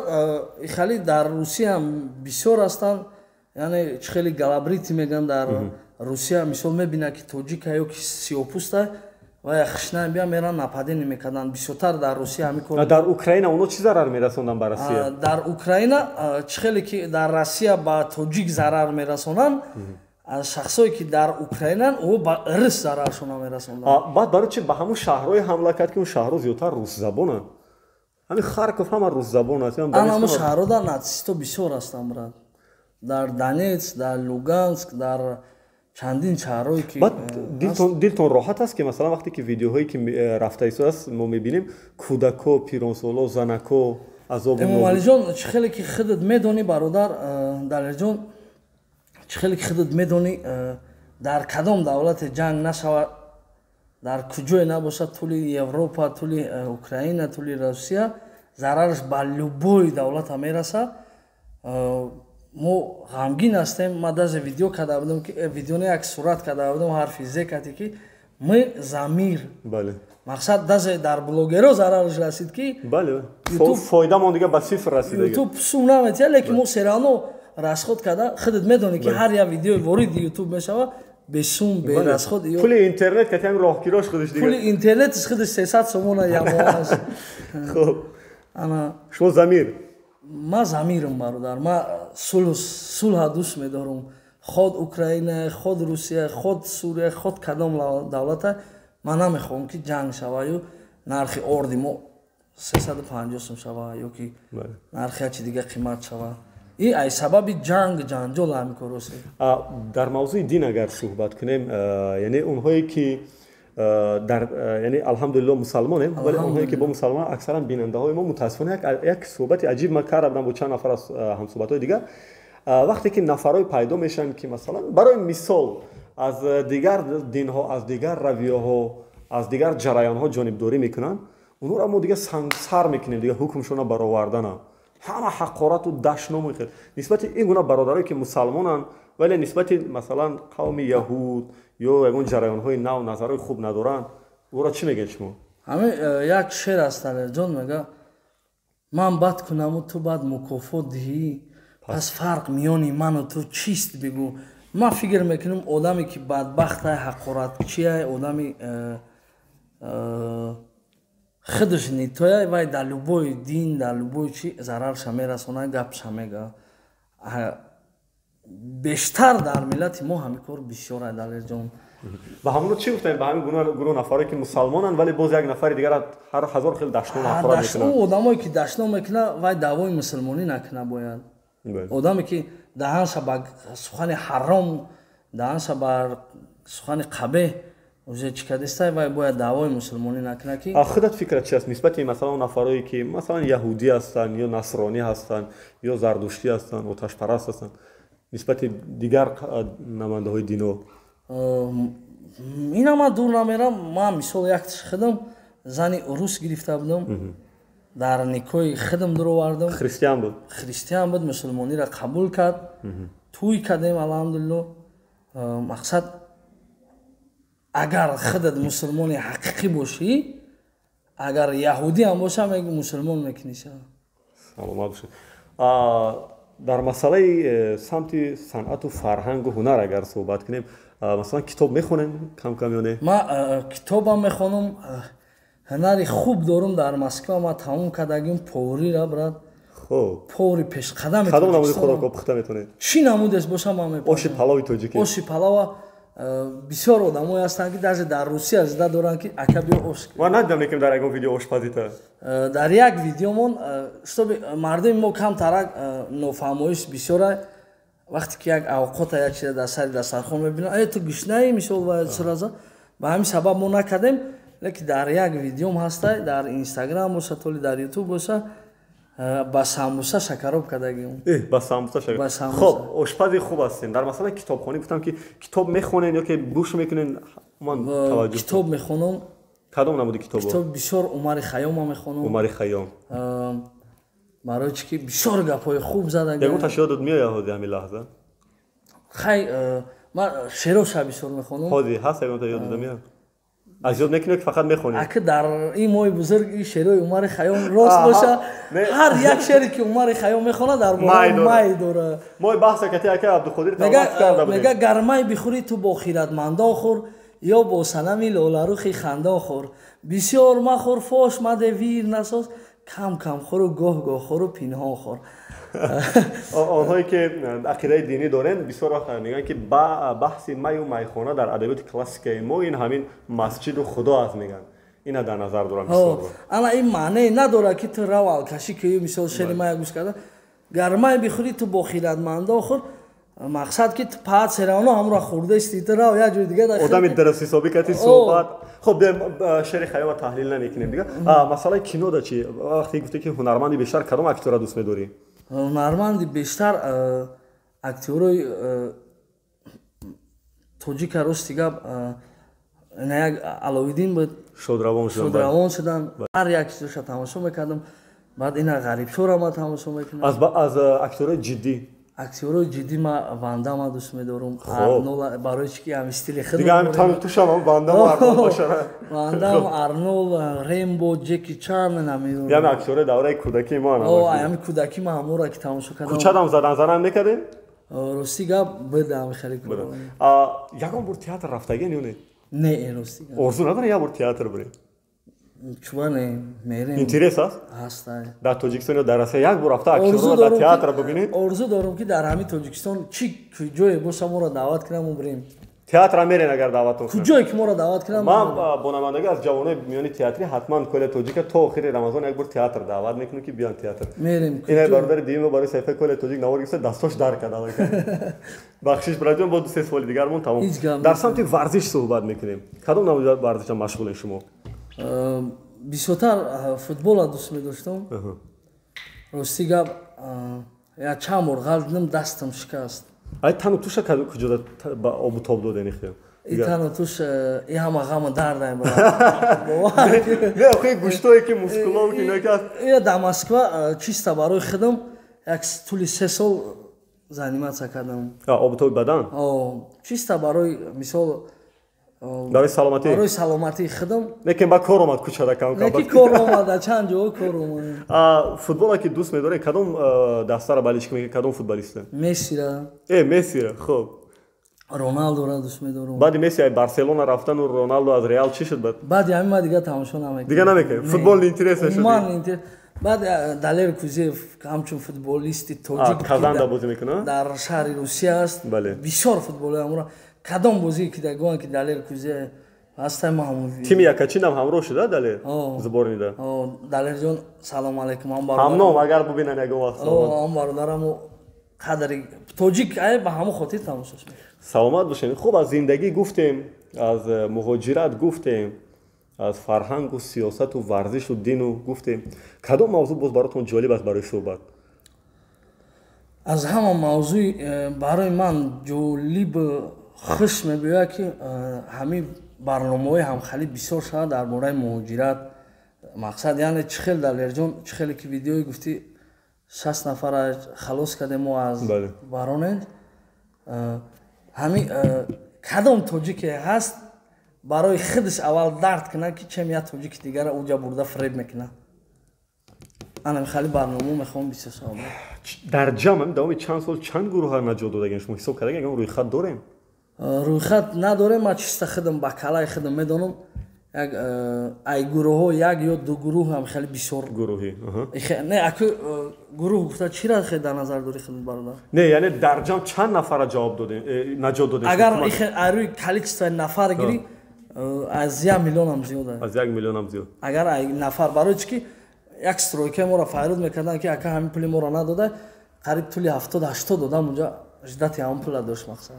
хали дар Русия бисёр ҳастанд, яъне чӣ хеле голобритый мегӯянд дар Русия. Мисол, мебинад, ки тоҷика ё ки сиёпӯста ва хишна бия меран, нападение мекарданд бисёртар дар Русия ҳамин кор. Дар Украина оно чӣ зарар мерасонданд ба Россия? Дар Украина, чӣ хеле ки дар Россия ба тоҷик зарар мерасонанд, аз шахсое ки дар Украинан, о ба рус зараршона мерасонданд. Баъд барои чи ба ҳамун шаҳрҳое ҳамла кард, ки он шаҳрҳо зиёдтар русзабонанд? Ҳамин Харков ҳама русзабон аст. Ҳамун шаҳрҳо дар нацисто бисёр ҳастанд, брат, дар Донецк, дар Луганск, дар чандин шаҳрҳое ки. Баъд дилтон роҳат аст, ки масалан вақте ки видеоҳое ки рафта истодааст, мо мебинем кӯдако, пиронсоло, занако азоб. Эмомалиҷон, чӣ хеле ки худат медонӣ, бародар Далерҷон, чӣ хеле ки худат медонӣ, дар кадом давлате ҷанг нашавад, дар куҷое набошад, тӯли Европа, тӯли Украина, тӯли Россия, зарараш ба любой давлата мерасад. Мо ғамгин ҳастем. Ма даже видео карда будам, ки видеоне як сурат карда будам, ҳарфи зе кати, ки мы за мир. Мақсад, даже дар блогеро зарараш расид, ки Бале, фоидамон дига ба сифр расид. Ютуб сум наметиҳад, лекин мо всё равно расход карда, худат медонӣ, ки ҳар як видеои вориди Ютуб мешавад, бесум, берасход. Пули интернет кати ҳам роҳкирош худаш дига. Пули интернетиш худаш 300 сомона ямоаш. Хуб, ана. Шумо за мир? Ма за мирам, бародар. Ма сулҳа дӯст медорам, ход Украина, ход Русия, ход Сурия, ход кадом давлата. Ман намехоҳам, ки ҷанг шаваю нархи орди мо 350 сум шава ё ки нархи ҳарчи дига қимат шава. И ай сабаби ҷанг, ҷанҷол ҳамин корҳост. Дар мавзӯи дин агар суҳбат кунем, яъне онҳое ки дар, яъне алҳамдулилло, мусалмонем, вале онҳое ки бо мусалмон, аксаран бинандаҳои мо, мутаассифона, як суҳбати аҷиб ман карда будам бо чанд нафар аз ҳамсуҳбатҳои дигар. Вақте ки нафарҳое пайдо мешаванд, ки масалан, барои мисол, аз дигар динҳо, аз дигар равияҳо, аз дигар ҷараёнҳо ҷонибдорӣ мекунанд, онҳоро мо дига сангсар мекунем, дига ҳукмшона баровардана, ҳама ҳақорату дашному хел нисбати ин гуна бародарое, ки мусалмонанд, вале нисбати масалан қавми яҳуд ё ягон ҷараёнҳои нав назарҳои хуб надоранд, ӯро чӣ мегӯед шумо? Ҳамин як шер аст, Алерҷон, мега: «Ман бад кунаму ту бад мукофот диҳӣ, пас фарқ миёни ману ту чист, бигӯ». Ман фикр мекунам, одаме ки бадбахтай, ҳақоратчиай, одами худаш нитояй, вай дар любой дин, дар любой чи зарарша мерасонад, гапша мега. Бештар дар миллати мо ҳамин кор бисёр, Далерҷон. Ба ҳамоно чӣ гуфтем, ба ҳамин гуна нафаре, ки мусалмонанд, вале боз як нафари дигар ҳар ҳазор хел дашном ҳақорат мекунанд? Одамое ки дашном мекунад, вай даъвои мусулмонӣ накунад бояд. Одаме ки даҳанша ба сухани ҳаром, даҳанша ба сухани қабеҳ уже чӣ кардистай, вай бояд даъвои мусулмонӣ накунад, ки Худат фикрат чи аст нисбати масалан нафарое, ки масалан яҳудӣ ҳастанд ё насронӣ ҳастанд ё зардуштӣ ҳастанд, оташпараст ҳастанд, нисбати дигар намояндаҳои дино? Ина ман дур намерам. Ман мисол яктиш худам зани урус гирифта будам, дар никоҳи худам дуровардам. Христиан буд? Христиан буд, мусулмониро қабул кард, тӯй кардем, алҳамдулилло. Мақсад, Агар худат мусулмони ҳақиқӣ бошӣ, агар яҳудӣ ҳам боша, мегӯ мусулмон мекуниша. Саломат бошед. Дар масъалаи самти санъату фарҳангу ҳунар агар суҳбат кунем, масалан, китоб мехонем кам-кам ё не? Ман китобам мехонам, ҳунари хуб дорум. Дар Москва ман тамом кардагим поварира, брат. Хуб. Повари пешқадами. Кадом намуди хӯрокҳо пухта метавонед? Чӣ намудес боша, ман мепазам. Оши палови тоҷикӣ? Оши палова. Бисёр одамое ҳастанд, ки даже дар Русия зида доранд, ки ака, биё ош. Ман надидам, лекин дар ягон видео ошпазита. Дар як видеомон, чтобы мардуми мо камтарак нофаҳмоиш бисёра, вақте ки як авқота, як чиза дар сари дастархон мебинанд, э, ту гушнаи, мисол, ва сразу. Ба ҳамин сабаб мо накардем, лекин дар як видеом ҳастай, дар Инстаграм боша, толи дар Ютуб боша, ба самбуса шакароб кардагим. Ба самбуса шакар. Хоб, ошпази хуб ҳастем. Дар масъалаи китобхонӣ гуфтам, ки китоб мехонед ё ки гӯш мекунед? Ман таваҷҷӯҳ. Китоб мехонам. Кадом намуди китобо? Китоб бисёр Умари Хайёма мехонам. Умари Хайём. Барои чӣ ки бисёр гапҳои хуб зада. Ягон ташкилот меояд ҳози ҳамин лаҳза? Хай, ман шероша бисёр мехонам. Ҳози ҳаст ягон та ёдуда меояд? Аз ёд мекунӣ ки фақат мехонӣ? Ака, дар ин моҳи бузург ин шерои Умари Хайём рост боша, ҳар як шере, ки Умари Хайём мехонад, дар бораи май дора. Мо баҳса кати ака Абдуқодир таваққуф карда будем. Мега: гар май бихӯрӣ, ту бо хиратмандон хӯр ё бо санами лоларухи хандон хӯр. Бисёр махӯр, фош маде, вир насоз, кам кам хӯру гоҳ гоҳ хӯру пинҳон хӯр. Онҳое ки ақидаи динӣ доранд, бисёр вақт мегӯянд, ки баҳси маю майхона дар адабиёти классикаи мо ин ҳамин масҷиду худо аст, мегӯянд. Ина дар назар дорам. Ана ин маънае надорад, ки ту рав алкашӣ кӯӣ. Мисол, шери мая гӯш карда, гар май бихӯрӣ, ту бо хиратмандон хӯр, мақсад ки ту паат серавно ҳамро хӯрдаисти, ту рав як ҷои дига. Одами дуруст ҳисобӣ кати суҳбат. Хоб, шери Хайёма таҳлил намекунем дига. Масъалаи кинода чи? Вақте гуфте, ки ҳунарманди бештар кадом актёра дӯст медорӣ? Ҳунарманди бештар актёрои тоҷика, рости гап, на як Аловиддин буд. Шодравон. Шодравон шудан, ҳар як чизоша тамошо мекардам. Баъд ина Ғарибшора ма тамошо мекунам. Аз актёрои ҷиддӣ? Актёрои ҷиддӣ ма Вандама дӯст медорам, Арнол, барои чи ки ҳами стили худ. Вандам, Арнол, Рембо, Ҷеки Чан. Ями актёрои давраи кӯдакии мо. Ҳами кӯдакӣ ма ҳамора ки тамошо кардам. Кӯчадам задан занам мекардем. Рости гап, бидам хеле. Ягон бор театр рафтагӣ ё не? Не, рости гап. Орзу надорӣ як бор театр бирем? Чуба не, мерем. Интерес аст? Ҳаст. Дар Тоҷикистон ё дар Россия як бор рафта, актёрро дар театр бибинед? Орзу дорум, ки дар ҳамин Тоҷикистон чӣ ҷое боша, моро даъват кунам, мо бирем. Театра мерен, агар даъватон? Куҷое ки моро даъват кунам. Ман бо намояндагӣ аз ҷавонои миёни театрӣ ҳатман Коля Тоҷика то охири Рамазон як бор театр даъват мекунем, ки биён театр. Мерем. Ина бародари дуюмо барои саҳифаи Коля Тоҷик навор гирифта, дастош дар кард. Бахшиш, бираҷон, бо ду-се суоли дигармон тамом. Дар самти варзиш суҳбат мекунем. Кадом намуди варзиша машғулен шумо? Бисёртар футбола дӯст медоштам. Рости гап, як чанд бор ғалтидам, дастам шикаст. Ай, тану туша куҷода ба обу тоб додени хел? И тану туш, и ҳама ғама дардаем. Не, охи гӯштое ки мускуло ки ина. Ия дар Москва чисто барои худам як тӯли 3 сол заниматься кардам. Обу тоби бадан? Чисто барои, мисол, барои саломатӣ. Барои саломатии худам. Лекин ба кор омад кӯчада кам. Кам лекин кор омада, чанд ҷо кор омад. Футбола ки дӯст медоред, кадом дастара болельщик мекунед, кадом футболиста? Мессира. Э, Мессира, хуб. Роналдора дӯст медорам. Баъди Месси ай Барселона рафтану Роналдо аз Реал чӣ шуд баъд? Баъди ҳамин ман дига тамошо намекунам. Дига намекунед, футбол интерес нашуд? Ман баъд Далер Кузиев ҳамчун футболисти тоҷик. Казанда бозӣ мекунад. Дар шаҳри Русия аст. Бисёр футболои ҳамура, кадом бозие ки дагӯянд, ки Далер Кузиев ҳастай, ма ҳамун. Тими Якачинам ҳамроҳ шуда Далер сборныйда. Далерҷон, салом алейкум. Ҳамном агар бубинанд ягон вақт. Ҳам бародараму қадри тоҷик ай, ба ҳамон хотир тамошош. Саломат бошед. Хуб, аз зиндагӣ гуфтем, аз муҳоҷират гуфтем, аз фарҳангу сиёсату варзишу дину гуфтем. Кадом мавзӯъ боз баротон ҷолиб аст барои суҳбат? Аз ҳама мавзӯи барои ман ҷолиб, хуш мебиёяд, ки ҳамин барномаҳои ҳамхалӣ бисёр шавад дар бораи муҳоҷират. Мақсад, яъне чӣ хел, Далерҷон, чӣ хеле ки видеое гуфтӣ, 60 нафара халос кардем мо аз Воронеж. Ҳамин кадом тоҷике ҳаст. Барои худаш аввал дард кунад, ки чем як тоҷики дигара уҷа бурда фиреб мекунад. Анам хеле барнома мехоҳам бисёр савоб. Дар ҷамъ давоми чанд сол чанд гурӯҳа наҷот додаген шумо ҳисоб кардаген? Ягон рӯйхат дорем? Рӯйхат надорем. Ман чиста худам ба калаи худам медонам, як ай гурӯҳҳо як ё ду гурӯҳ ҳам хеле бисёр. Гурӯҳи? Не, аку гурӯҳ гуфта чира хеле дар назар дорӣ худат, бародар? Не, яъне дар ҷамъ чанд нафара ҷавоб додем, наҷот додем? Агар рӯи количествои нафар гирӣ, аз 1 миллионам зиёд. Аз 1 миллионам зиёд. Агар нафар, барои чӣ ки як стройка моро файруд мекарданд, ки ака, ҳамин пули моро надода, қариб тӯли 70-80 одам унҷа ждать ҳамон пула дошт, мақсад.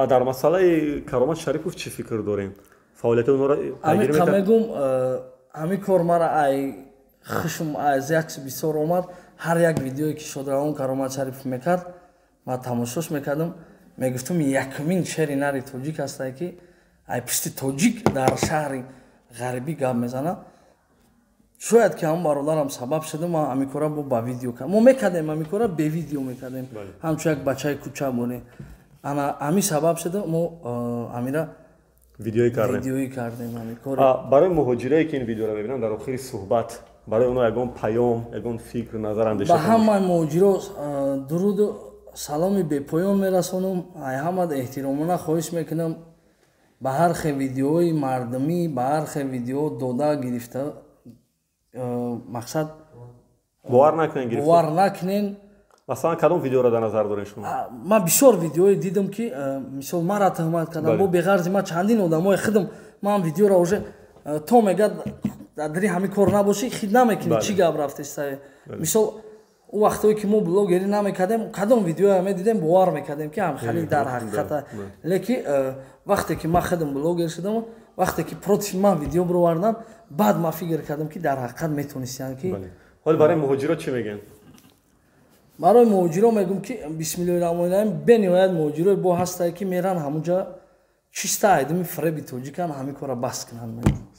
Дар масъалаи Каромат Шарипов чӣ фикр дорем? Фаъолияти онҳоро? Ҳамиқа мегум, ҳамин кор мара ай хушм аз як бисёр омад. Ҳар як видеое ки шодравон Каромат Шарипов мекард, ман тамошош мекардам, мегуфтам, якумин шери нари тоҷик ҳастае, ки ай пишти тоҷик дар шаҳри ғарибӣ гап мезанад. Шояд ки ҳамон бародарам сабаб шуда, ман ҳамин кора бо ба видео мо мекардем, ҳамин кора бе видео мекардем, ҳамчун як бачаи кӯча боре. Ана ҳамин сабаб шуда, мо ҳамира видеоӣ кардем. Видеоӣ кардем ҳамин кор. Барои муҳоҷирое, ки ин видеоро мебинанд, дар охири суҳбат барои онҳо ягон паём, ягон фикр, назар, андеша? Ба ҳамаи муҳоҷиро дуруду саломи бепоён мерасонам. Ай ҳама эҳтиромона хоҳиш мекунам, ба ҳар хел видеои мардумӣ, ба ҳар хел видео дода гирифта, мақсад, бовар накунен. Бовар накунен. Масалан, кадом видеоро дар назар дорем шумо? Ман бисёр видеое дидам, ки мисол мара туҳмат кардам, бо беғарзи ман чандин одамои худам. Ман видеоро уже то мегад дар ҳамин кор набошӣ, хид намекунӣ, чӣ гап рафтеста. Мисол, ӯ вақтое ки мо блогерӣ намекардем, кадом видеоя медидем, бовар мекардем, ки ҳамхали дар ҳақиқата. Лекин вақте ки ман худам блогер шудам, вақте ки против ман видео бировардам, баъд ман фикр кардам, ки дар ҳақиқат метонистиям ки. Ҳол барои муҳоҷиро чӣ мегӯем? Барои муҳоҷиро мегӯм, ки бисмиллоҳи раҳмони раҳим, бениҳоят муҳоҷирои бо ҳастае, ки меран ҳамунҷа, чиста айдами фиреби тоҷикан, ҳамин кора бас кунанд.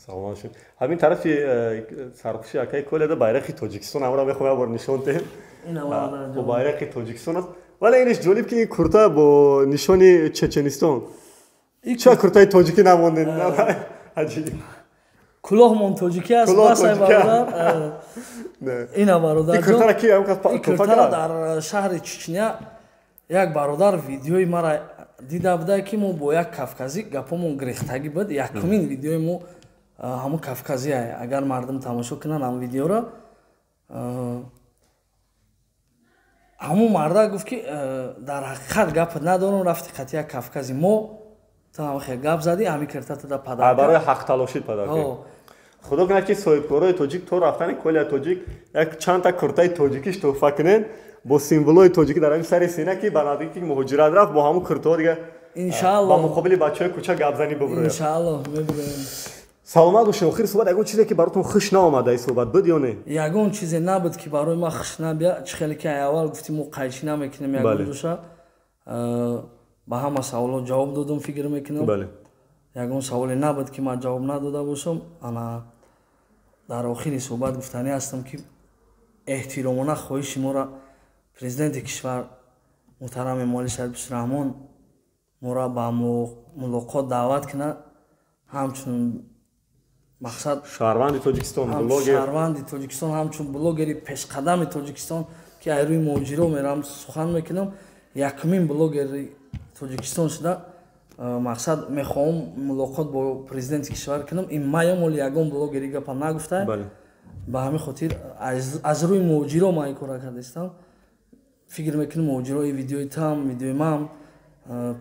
Саломат шуд. Ҳамин тарафи сарпӯши акаи Коледа байрақи Тоҷикистон, ҳамро мехоҳам як бор нишон диҳем. Бо байрақи Тоҷикистон аст, вале инаш ҷолиб, ки ин курта бо нишони Чеченистон. Ча куртаи тоҷикӣ намондед? Аҷиб. Кулоҳмон тоҷикӣ аст, басай, бародар. Ина, бародаркуртара дар шаҳри Чечня як бародар видеои мара дида буда, ки мо бо як кавказӣ гапомон гирехтагӣ буд. Якумин видеои мо ҳамун кавказия, агар мардум тамошо кунанд ҳамун видеоро. Ҳамун марда гуфт, ки дар ҳақиқат гап надорам, рафти қати як кавкази мо ту ҳам гап задӣ, ҳамин киртатада падар. Барои ҳақталошӣ падар. Худо кунад, ки соҳибкорои тоҷик то рафтани Коля тоҷик як чандта куртаи тоҷикиш туҳфа кунен бо символҳои тоҷикӣ дар ҳамин сари сина, ки ба наздики муҳоҷират рафт, бо ҳамун куртаҳо дига Иншаалло. Ба муқобили бачаҳои кӯча гапзанӣ бубурӯяд. Иншаалло, мебурем. Саломат бошед. Охири суҳбат, ягон чизе, ки баротон хуш наомада ин суҳбат буд ё не? Ягон чизе набуд, ки барои ман хуш набия. Чӣ хеле ки аввал гуфтим, мо қайчӣ намекунем ягон ҷоша. Ба ҳама саволҳо ҷавоб додум, фикр мекунам, ягон саволе набуд, ки ман ҷавоб надода бошам. Ана дар охири суҳбат гуфтанӣ ҳастам, ки эҳтиромона хоҳиши моро президенти кишвар муҳтарам Эмомалӣ Шарипов Раҳмон моро ба мулоқот даъват кунад, ҳамчун мақсад шаҳрванди Тоҷикистон, блогер. Шаҳрванди Тоҷикистон, ҳамчун блогери пешқадами Тоҷикистон, ки ай рӯи муҳоҷиро мерам, сухан мекунам, якумин блогери Тоҷикистон шуда, мақсад, мехоҳам мулоқот бо президенти кишвар кунам. Ин маям оли ягон блогери гапа нагуфта. Ба ҳамин хотир аз рӯи муҳоҷиро ман ин кора кардастам. Фикр мекунам, муҳоҷирои видеои там, видеои ман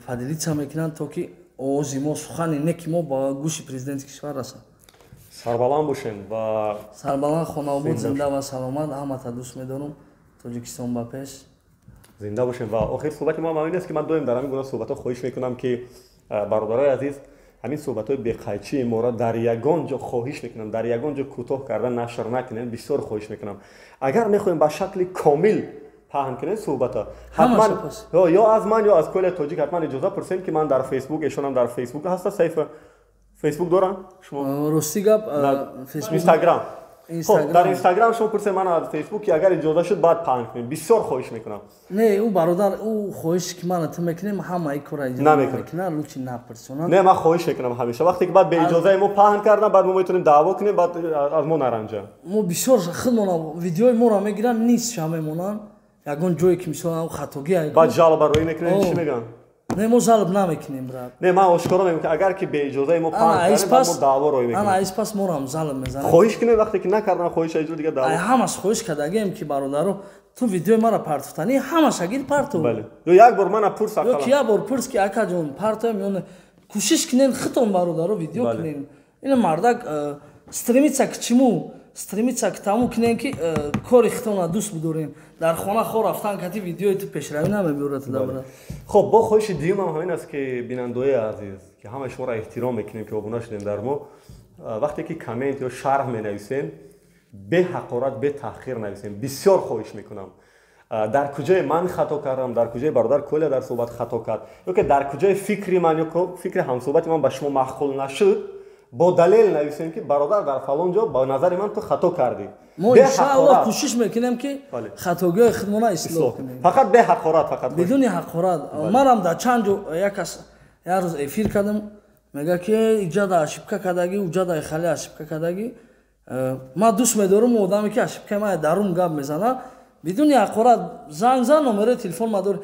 поделиться мекунанд, то ки овози мо, сухани неки мо ба гӯши президенти кишвар расад. Сарбаланд бошем ва Сарбаланд, хонаобод, зинда ва саломат. Ҳамата дӯст медорам. Тоҷикистон ба пеш! Зинда бошем. Ва охири суҳбати мо ҳам ин аст, ки ман доим дар ҳамин гуна суҳбатҳо хоҳиш мекунам, ки бародарои азиз, ҳамин суҳбатҳои беқайчии моро дар ягон ҷо, хоҳиш мекунам, дар ягон ҷо кӯтоҳ карда нашр накунем. Бисёр хоҳиш мекунам, агар мехоҳем ба шакли комил паҳн кунем суҳбата, ҳатман ё аз ман, ё аз Коля тоҷик ҳатман иҷоза пурсем, ки ман дар Фейсбук, эшонам дар Фейсбук ҳаста, саҳифа Фейсбук дорам шумо? Рости гап, Инстаграм. Хоб, дар Инстаграм шумо пурсед, ман аз Фейсбук, ки агар иҷоза шуд, баъд паҳн кунем. Бисёр хоҳиш мекунам. Не, ӯ бародар, ӯ хоҳише ки мана ту мекунем, ҳамаи кора иҷоза намекунад, лучше напурсонад. Не, ман хоҳиш мекунам ҳамеша. Вақте ки баъд бе иҷозаи мо паҳн кардам, баъд мо метавонем даъво кунем, баъд аз мо наранҷа. Мо бисёр худмона видеои моро мегиранд, нисша мемонанд. Ягон ҷое ки мисол хатогӣ. Баъд жалоба рӯй мекунем, чӣ мегӯянд? Не, мо жалоб намекунем, брат. Не, ман ошкоро мегӯям, ки агар ки бе иҷозаи мо паҳн кардем, баъд мо даъво рӯй мекунем. Ана, айс пас морам жалоб мезанем. Хоҳиш кунем, вақте ки накардан хоҳиша иҷоза, дигар даъво. Ай ҳамаш хоҳиш кардагем, ки бародаро, ту видеои мара партофтанӣ, ҳамаша гир партов. Бале. Ё як бор мана пурс ақаллан. Ё ки як бор пурс, ки акаҷон, партоем ё не. Кӯшиш кунен хитон, бародаро, видео кунен. Ина мардак стремится к чему? Стремится к тому кунен, ки кори хитона дӯст бидорем. Дар хона хор рафтан кати видеои ту пешравӣ намебиёрад, брат. Хоб, бо хоҳиши дуюмам ҳамин аст, ки бинандаои азиз, ки ҳамаи шуморо эҳтиром мекунем, ки обуна шудем дар мо, вақте ки коммент ё шарҳ менависем, бе ҳақорат, бе таҳқир нависем. Бисёр хоҳиш мекунам. Дар куҷое ман хато кардам, дар куҷои бародар Коля дар суҳбат хато кард, ё ки дар куҷои фикри ман ё фикри ҳамсуҳбати ман ба шумо маъқул нашуд, бо далел нависем, ки бародар, дар фалон ҷо ба назари ман ту хато кардӣ. Мо иншааллоҳ кӯшиш мекунем, ки хатогиҳои худмона ислоҳ кунем. Фақат бе ҳақорат, фақат. Бидуни ҳақорат. Манам дар чанд ҷо як кас, як рӯз эфир кардам, мега, ки иҷада ошибка кардагӣ, уҷада хали ошибка кардагӣ. Ман дӯст медорам одаме, ки ошибкаи ман дарун гап мезана, бидуни ҳақорат. Занг зан, номерои телефон ма дори.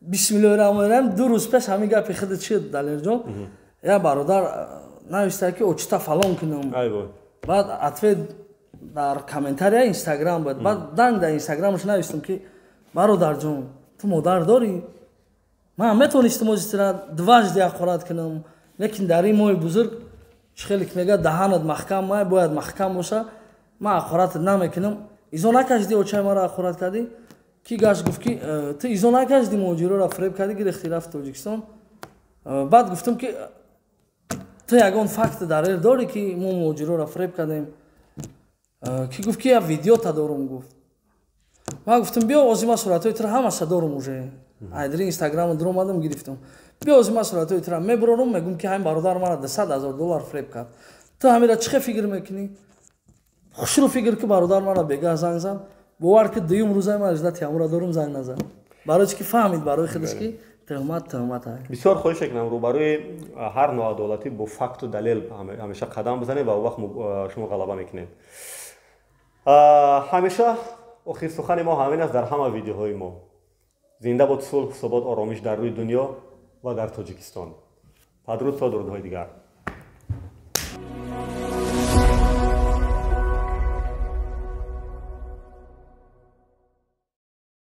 Бисмиллоҳи раҳмони раҳим. 2 рӯз пеш ҳамин гапи худат шуд, Далерҷон. Як бародар нависта, ки очита фалон кунам. Баъд ответ дар комментария Инстаграм буд. Баъд данг дар Инстаграмаш навистам, ки бародарҷон, ту модар дорӣ, ман метавонистам озитира дважды ҳақорат кунам, лекин дар ин моҳи бузург, чӣ хеле ки мегӯяд, даҳанат маҳкам май бояд маҳкам боша, ман ҳақоратат намекунам. Изо накашдӣ, очаи маро ҳақорат кардӣ. Ки гашт гуфт, ки ту изо накашдӣ, муҳоҷироро фиреб кардӣ, гирехтӣ, рафт Тоҷикистон. Баъд гуфтам, ки ту ягон факт далел дорӣ, ки мо муҳоҷироро фиреб кардем? Ки гуфт, ки як видеота дорум, гуфт. Ман гуфтам, биё ози ман суратҳои туро ҳамаша дорум, уже айдри Инстаграму дуромадам, гирифтам, биё ози ман суратҳои туро мебурорум, мегӯм, ки ҳамин бародар мара 200 000 доллар фиреб кард. Ту ҳамира чӣ хел фикр мекунӣ? Хушрӯ фикр ки бародар мара бегаҳ занг зад. Бовар ки, дуюм рӯзаи ман ждать ҳамура дорум, занг назад. Барои чӣ ки фаҳмид барои худаш, ки тӯҳмат тӯҳмат. Бисёр хоҳиш мекунам, рӯбарӯи ҳар ноадолатӣ бо факту далел ҳамеша қадам бизанед ва он вақт шумо ғалаба мекунед ҳамеша. Охир сухани мо ҳамин аст дар ҳама видеоҳои мо: зинда бод сулҳ, субот, оромиш дар рӯи дунё ва дар Тоҷикистон. Падруд то дурудҳои дигар.